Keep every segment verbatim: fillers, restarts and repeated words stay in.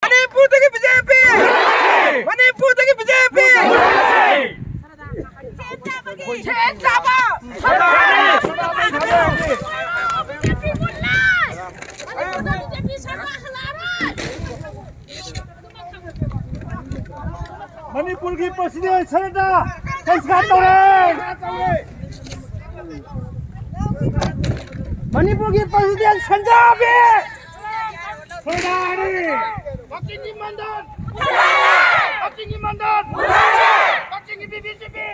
ꯃꯅꯤꯄꯨꯔꯗꯒꯤ B J ꯄꯤ! ꯃꯅꯤꯄꯨꯔꯗꯒꯤ B J ꯄꯤ! ꯁꯦꯟ ꯆꯥꯕ! ꯕꯤ ꯖꯦ ꯄꯤ ꯃꯨꯠꯂꯦ! ꯃꯅꯤꯄꯨꯔꯗ ꯕꯤ ꯖꯦ ꯄꯤ ꯁꯔꯀꯥꯔ ꯍꯜꯂꯛꯑꯔꯣꯏ! ꯃꯅꯤꯄꯨꯔꯒꯤ ꯄ꯭ꯔꯁꯤꯗꯦꯟ ꯁꯔꯗꯥ ꯁꯪꯁꯀꯥꯔ ꯇꯧꯔꯦ꯫ ꯃꯅꯤꯄꯨꯔꯒꯤ ꯄ꯭ꯔꯁꯤꯗꯦꯟ ꯁꯟꯖꯥꯕꯤ ꯁꯔꯗꯥꯔꯤ꯫ ꯀꯛꯆꯤꯡꯒꯤ ꯃꯟꯗꯜ! ꯀꯛꯆꯤꯡꯒꯤ ꯃꯟꯗꯜ! ꯀꯛꯆꯤꯡꯒꯤ ꯕꯤ ꯖꯦ ꯄꯤ!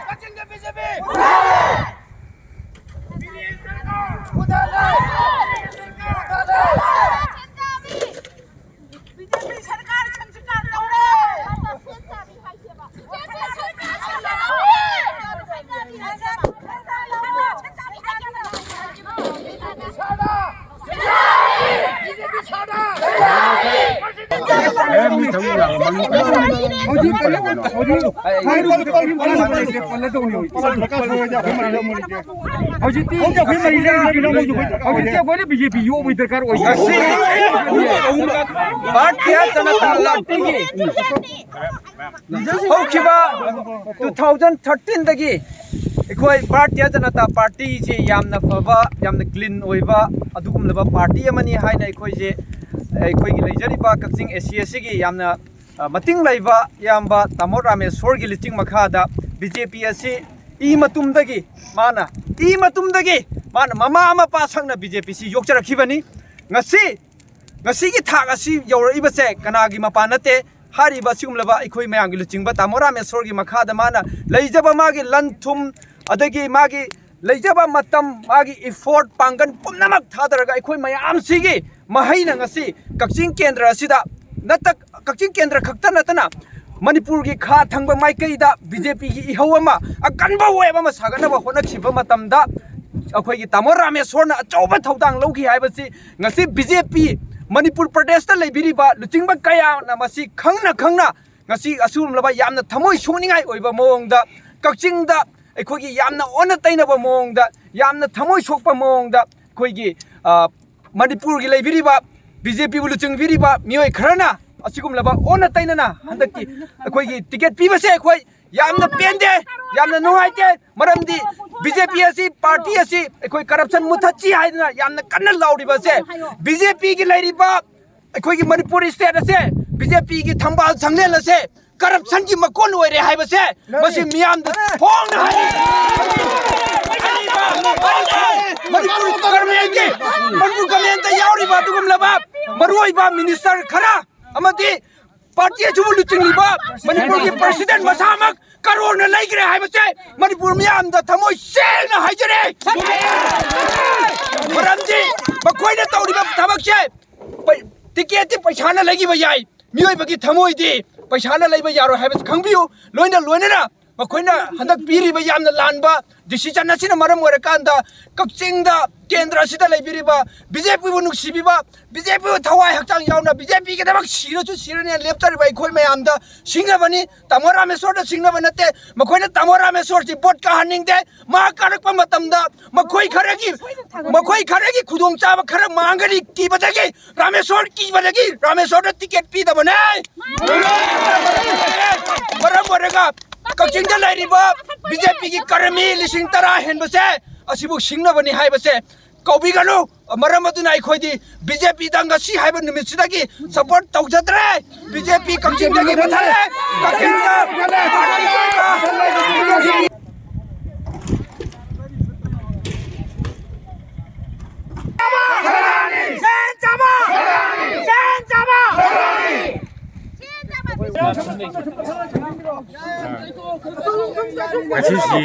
ꯀꯛꯆꯤꯡꯒꯤ ꯕꯤ ꯖꯦ ꯄꯤ! ꯕꯤ ꯖꯦ ꯄꯤ ꯁꯔꯀꯥꯔ ꯁꯪꯁꯀꯥꯔ ꯇꯧꯔꯦ! ꯍꯧꯖꯤꯛ ꯍꯧꯖꯤꯛ ꯍꯧꯖꯤꯛ ꯑꯩꯈꯣꯏ ꯃꯔꯤ ꯂꯩꯔꯤꯁꯦ ꯅꯪ ꯍꯧꯖꯤꯛ ꯍꯧꯖꯤꯛ ꯑꯩꯈꯣꯏꯅ ꯕꯤ ꯖꯦ ꯄꯤ ꯌꯣꯛꯄꯒꯤ ꯗꯔꯀꯥꯔ ꯑꯣꯏ꯫ ꯉꯁꯤ ꯚꯥꯔꯇꯤꯌ ꯖꯅꯇꯥ ꯄꯥꯔꯇꯤꯒꯤ ꯍꯧꯈꯤꯕ ꯇꯨ ꯊꯥꯎꯖꯟ ꯊꯥꯔꯇꯤꯟꯗꯒꯤ ꯑꯩꯈꯣꯏ ꯚꯥꯔꯇꯤꯌ ꯖꯅꯇꯥ ꯄꯥꯔꯇꯤꯁꯤ ꯌꯥꯝꯅ ꯐꯕ, ꯌꯥꯝꯅ ꯀ꯭ꯂꯤꯟ ꯑꯣꯏꯕ ꯑꯗꯨꯒꯨꯝꯂꯕ ꯄꯥꯔꯇꯤ ꯑꯃꯅꯤ ꯍꯥꯏꯅ ꯑꯩꯈꯣꯏꯁꯦ, ꯑꯩꯈꯣꯏꯒꯤ ꯂꯩꯖꯔꯤꯕ ꯀꯛꯆꯤꯡ ꯑꯦ ꯁꯤ ꯑꯦꯁꯤꯒꯤ ꯌꯥꯝꯅ, ꯑ, ꯃꯇꯤꯡ ꯂꯩꯕ ꯏꯌꯥꯝꯕ ꯇꯥꯃꯣ ꯔꯥꯃꯦꯁꯣꯔꯒꯤ ꯂꯨꯆꯤꯡ ꯃꯈꯥꯗ ꯕꯤ ꯖꯦ ꯄꯤ ꯑꯁꯤ ꯏ ꯃꯇꯨꯝꯗꯒꯤ ꯃꯥꯅ, ꯏ ꯃꯇꯨꯝꯗꯒꯤ ꯃꯥꯅ ꯃꯃꯥ ꯃꯄꯥ ꯁꯛꯅ ꯕꯤ ꯖꯦ ꯄꯤꯁꯤ ꯌꯣꯛꯆꯔꯛꯈꯤꯕꯅꯤ꯫ ꯉꯁꯤ, ꯉꯁꯤꯒꯤ ꯊꯥꯛ ꯑꯁꯤ ꯌꯧꯔꯛꯏꯕꯁꯦ ꯀꯅꯥꯒꯤ ꯃꯄꯥ ꯅꯠꯇꯦ꯫ ꯍꯥꯏꯔꯤꯕ ꯑꯁꯤꯒꯨꯝꯂꯕ ꯑꯩꯈꯣꯏ ꯃꯌꯥꯝꯒꯤ ꯂꯨꯆꯤꯡꯕ ꯇꯥꯃꯣ ꯔꯥꯃꯦꯁꯣꯔꯒꯤ ꯃꯈꯥꯗ ꯃꯥꯅ ꯂꯩꯖꯕ ꯃꯥꯒꯤ ꯂꯟ ꯊꯨꯝ, ꯑꯗꯒꯤ ꯃꯥꯒꯤ ꯂꯩꯖꯕ ꯃꯇꯝ, ꯃꯥꯒꯤ ꯏꯐꯣꯔꯠ, ꯄꯥꯡꯒꯜ ꯄꯨꯝꯅꯃꯛ ꯊꯥꯗꯔꯒ ꯑꯩꯈꯣꯏ ꯃꯌꯥꯝꯁꯤꯒꯤ ꯃꯍꯩꯅ ꯉꯁꯤ ꯀꯛꯆꯤꯡ ꯀꯦꯟꯗ꯭ꯔ ꯑꯁꯤꯗ ꯅꯠꯇ-, ꯀꯛꯆꯤꯡ ꯀꯦꯟꯗ꯭ꯔ ꯈꯛꯇ ꯅꯠꯇꯅ ꯃꯅꯤꯄꯨꯔꯒꯤ ꯈꯥ ꯊꯪꯕ ꯃꯥꯏꯀꯩꯗ ꯕꯤ ꯖꯦ ꯄꯤꯒꯤ ꯏꯍꯧ ꯑꯃ, ꯑꯀꯟꯕ ꯋꯦꯕ ꯑꯃ ꯁꯥꯒꯠꯅꯕ ꯍꯣꯠꯅꯈꯤꯕ ꯃꯇꯝꯗ ꯑꯩꯈꯣꯏꯒꯤ ꯇꯥꯃꯣ ꯔꯥꯃꯦꯁꯣꯔꯅ ꯑꯆꯧꯕ ꯊꯧꯗꯥꯡ ꯂꯧꯈꯤ ꯍꯥꯏꯕꯁꯤ ꯉꯁꯤ ꯕꯤ ꯖꯦ ꯄꯤ ꯃꯅꯤꯄꯨꯔ ꯄ꯭ꯔꯗꯦꯁꯇ ꯂꯩꯕꯤꯔꯤꯕ ꯂꯨꯆꯤꯡꯕ ꯀꯌꯥꯅ ꯃꯁꯤ ꯈꯪꯅ ꯈꯪꯅ ꯉꯁꯤ ꯑꯁꯤꯒꯨꯝꯂꯕ ꯌꯥꯝꯅ ꯊꯃꯣꯏ ꯁꯣꯛꯅꯤꯡꯉꯥꯏ ꯑꯣꯏꯕ ꯃꯑꯣꯡꯗ, ꯀꯛꯆꯤꯡꯗ ꯑꯩꯈꯣꯏꯒꯤ ꯌꯥꯝꯅ ꯑꯣꯟꯅ ꯇꯩꯅꯕ ꯃꯑꯣꯡꯗ, ꯌꯥꯝꯅ ꯊꯃꯣꯏ ꯁꯣꯛꯄ ꯃꯑꯣꯡꯗ ꯑꯩꯈꯣꯏꯒꯤ, ꯑ, ꯃꯅꯤꯄꯨꯔꯒꯤ ꯂꯩꯕꯤꯔꯤꯕ ꯕꯤ ꯖꯦ ꯄꯤꯕꯨ ꯂꯨꯆꯤꯡꯕꯤꯔꯤꯕ ꯃꯤꯑꯣꯏ ꯈꯔꯅ ꯑꯁꯤꯒꯨꯝꯂꯕ ꯑꯣꯟꯅ ꯇꯩꯅꯅ ꯍꯟꯗꯛꯀꯤ ꯑꯩꯈꯣꯏꯒꯤ ꯇꯤꯀꯦꯠ ꯄꯤꯕꯁꯦ ꯑꯩꯈꯣꯏ ꯌꯥꯝꯅ ꯄꯦꯟꯗꯦ, ꯌꯥꯝꯅ ꯅꯨꯡꯉꯥꯏꯇꯦ꯫ ꯃꯔꯝꯗꯤ ꯕꯤ ꯖꯦ ꯄꯤ ꯑꯁꯤ, ꯄꯥꯔꯇꯤ ꯑꯁꯤ ꯑꯩꯈꯣꯏ ꯀꯔꯞꯁꯟ ꯃꯨꯊꯠꯁꯤ ꯍꯥꯏꯗꯅ ꯌꯥꯝꯅ ꯀꯟꯅ ꯂꯥꯎꯔꯤꯕꯁꯦ, ꯕꯤ ꯖꯦ ꯄꯤꯒꯤ ꯂꯩꯔꯤꯕ ꯑꯩꯈꯣꯏꯒꯤ ꯃꯅꯤꯄꯨꯔ ꯁ꯭ꯇꯦꯠ ꯑꯁꯦ, ꯕꯤ ꯖꯦ ꯄꯤꯒꯤ ꯊꯝꯕꯥꯜ ꯁꯪꯂꯦꯟ ꯑꯁꯦ ꯀꯔꯞꯁꯟꯒꯤ ꯃꯀꯣꯟ ꯑꯣꯏꯔꯦ ꯍꯥꯏꯕꯁꯦ ꯃꯁꯤ ꯃꯤꯌꯥꯝꯗ ꯐꯣꯡꯅ ꯍꯥꯏꯔꯤ꯫ ꯃꯅꯤꯄꯨꯔ ꯒꯚꯔꯟꯃꯦꯟꯒꯤ, ꯃꯅꯤꯄꯨꯔ ꯒꯚꯔꯟꯃꯦꯟꯇ ꯌꯥꯎꯔꯤꯕ ꯑꯗꯨꯒꯨꯝꯂꯕ ꯃꯔꯨꯑꯣꯏꯕ ꯃꯤꯅꯤꯁꯇꯔ ꯈꯔ ꯑꯃꯗꯤ ꯄꯥꯔꯇꯤ ꯑꯁꯤꯕꯨ ꯂꯨꯆꯤꯡꯂꯤꯕ ꯃꯅꯤꯄꯨꯔꯒꯤ ꯄ꯭ꯔꯁꯤꯗꯦꯟ ꯃꯁꯥꯃꯛ ꯀꯔꯣꯔꯅ ꯂꯩꯈ꯭ꯔꯦ ꯍꯥꯏꯕꯁꯦ ꯃꯅꯤꯄꯨꯔ ꯃꯤꯌꯥꯝꯗ ꯊꯃꯣꯏ ꯁꯦꯡꯅ ꯍꯥꯏꯖꯔꯤ꯫ ꯃꯔꯝꯗꯤ ꯃꯈꯣꯏꯅ ꯇꯧꯔꯤꯕ ꯊꯕꯛꯁꯦ ꯄꯩ-, ꯇꯤꯀꯦꯠꯇꯤ ꯄꯩꯁꯥꯅ ꯂꯩꯈꯤꯕ ꯌꯥꯏ, ꯃꯤꯑꯣꯏꯕꯒꯤ ꯊꯃꯣꯏꯗꯤ ꯄꯩꯁꯥꯅ ꯂꯩꯕ ꯌꯥꯔꯣꯏ ꯍꯥꯏꯕꯁꯤ ꯈꯪꯕꯤꯌꯨ꯫ ꯂꯣꯏꯅ ꯂꯣꯏꯅꯅ ꯃꯈꯣꯏꯅ ꯍꯟꯗꯛ ꯄꯤꯔꯤꯕ ꯌꯥꯝꯅ ꯂꯥꯟꯕ ꯗꯤꯁꯤꯖꯟ ꯑꯁꯤꯅ ꯃꯔꯝ ꯑꯣꯏꯔꯀꯥꯟꯗ ꯀꯛꯆꯤꯡꯗ ꯀꯦꯟꯗ꯭ꯔ ꯑꯁꯤꯗ ꯂꯩꯕꯤꯔꯤꯕ ꯕꯤ ꯖꯦ ꯄꯤꯕꯨ ꯅꯨꯡꯁꯤꯕꯤꯕ, ꯕꯤ ꯖꯦ ꯄꯤꯕꯨ ꯊꯋꯥꯏ ꯍꯛꯆꯥꯡ ꯌꯥꯎꯅ ꯕꯤ ꯖꯦ ꯄꯤꯒꯤꯗꯃꯛ ꯁꯤꯔꯁꯨ ꯁꯤꯔꯅꯤ ꯂꯦꯞꯆꯔꯤꯕ ꯑꯩꯈꯣꯏ ꯃꯌꯥꯝꯗ ꯁꯤꯡꯅꯕꯅꯤ꯫ ꯇꯥꯃꯣ ꯔꯥꯃꯦꯁꯣꯔꯗ ꯁꯤꯡꯅꯕ ꯅꯠꯇꯦ꯫ ꯃꯈꯣꯏꯅ ꯇꯥꯃꯣ ꯔꯥꯃꯦꯁꯣꯔꯁꯤ ꯚꯣꯠ ꯀꯥꯍꯟꯅꯤꯡꯗꯦ꯫ ꯃꯥ ꯀꯥꯔꯛꯄ ꯃꯇꯝꯗ ꯃꯈꯣꯏ ꯈꯔꯒꯤ, ꯃꯈꯣꯏ ꯈꯔꯒꯤ ꯈꯨꯗꯣꯡꯆꯥꯕ ꯈꯔ ꯃꯥꯡꯒꯅꯤ ꯀꯤꯕꯗꯒꯤ ꯔꯥꯃꯦꯁꯣꯔ ꯀꯤꯕꯗꯒꯤ ꯔꯥꯃꯦꯁꯣꯔꯗ ꯇꯤꯀꯦꯠ ꯄꯤꯗꯕꯅꯦ꯫ ꯃꯔꯝ ꯑꯣꯏꯔꯒ ꯀꯛꯆꯤꯡꯗ ꯂꯩꯔꯤꯕ ꯕꯤ ꯖꯦ ꯄꯤꯒꯤ ꯀꯔꯃꯤ ꯂꯤꯁꯤꯡ ꯇꯔꯥ ꯍꯦꯟꯕꯁꯦ ꯑꯁꯤꯕꯨ ꯁꯤꯡꯅꯕꯅꯤ ꯍꯥꯏꯕꯁꯦ ꯀꯧꯕꯤꯒꯅꯨ꯫ ꯃꯔꯝ ꯑꯗꯨꯅ ꯑꯩꯈꯣꯏꯗꯤ ꯕꯤ ꯖꯦ ꯄꯤꯗ ꯉꯁꯤ ꯍꯥꯏꯕ ꯅꯨꯃꯤꯠꯁꯤꯗꯒꯤ ꯁꯄꯣꯔꯠ ꯇꯧꯖꯗ꯭ꯔꯦ꯫ ꯕꯤ ꯖꯦ ꯄꯤ ꯀꯛꯆꯤꯡꯗꯒꯤ ꯃꯨꯠꯊꯠꯂꯦ꯫ ꯀꯛꯆꯤꯡꯗ ꯉꯁꯤꯁꯤ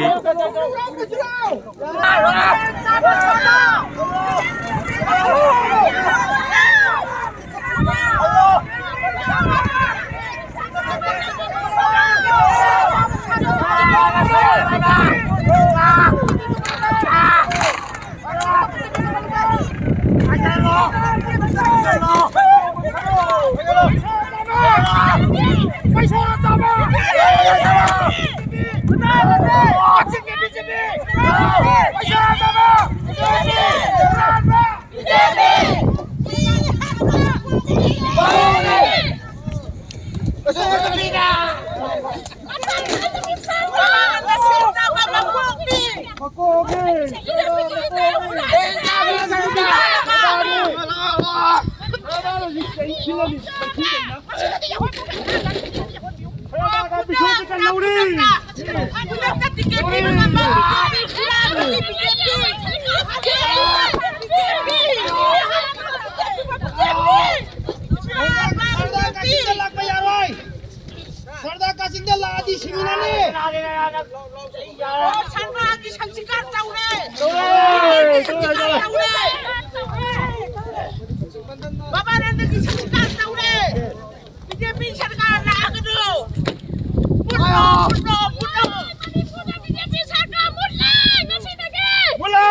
ꯁꯔꯗꯥꯔ ꯀꯥꯆꯤꯟꯗ ꯂꯥꯛꯄ ꯌꯥꯔꯣꯏ꯫ ꯁꯔꯗꯥꯔ ꯀꯥꯆꯤꯟꯗ ꯂꯥꯛꯑꯗꯤ ꯁꯤꯃꯤꯅꯥꯅꯤ꯫ ꯁꯔꯃꯥꯒꯤ ꯁꯪꯁꯤꯀꯥꯔ ꯇꯧꯔꯦ꯫ ꯇꯧꯔꯦ, ꯇꯧꯔꯦ, ꯇꯧꯔꯦ꯫ ꯕꯕꯥꯅꯟꯗꯒꯤ ꯁꯪꯁꯤꯀꯥꯔ ꯇꯧꯔꯦ꯫ ꯕꯤ ꯖꯦ ꯄꯤ ꯁꯔꯀꯥꯔ ꯂꯥꯛꯑꯒꯅꯨ꯫ ꯃꯨꯠꯂꯣ, ꯃꯨꯠꯂꯣ, ꯃꯨꯠꯂꯣ꯫ ꯃꯅꯤꯄꯨꯔꯗ ꯕꯤ ꯖꯦ ꯄꯤ ꯁꯔꯀꯥꯔ ꯃꯨꯠꯂꯦ ꯉꯁꯤꯗꯒꯤ꯫ ꯃꯨꯠꯂꯦ!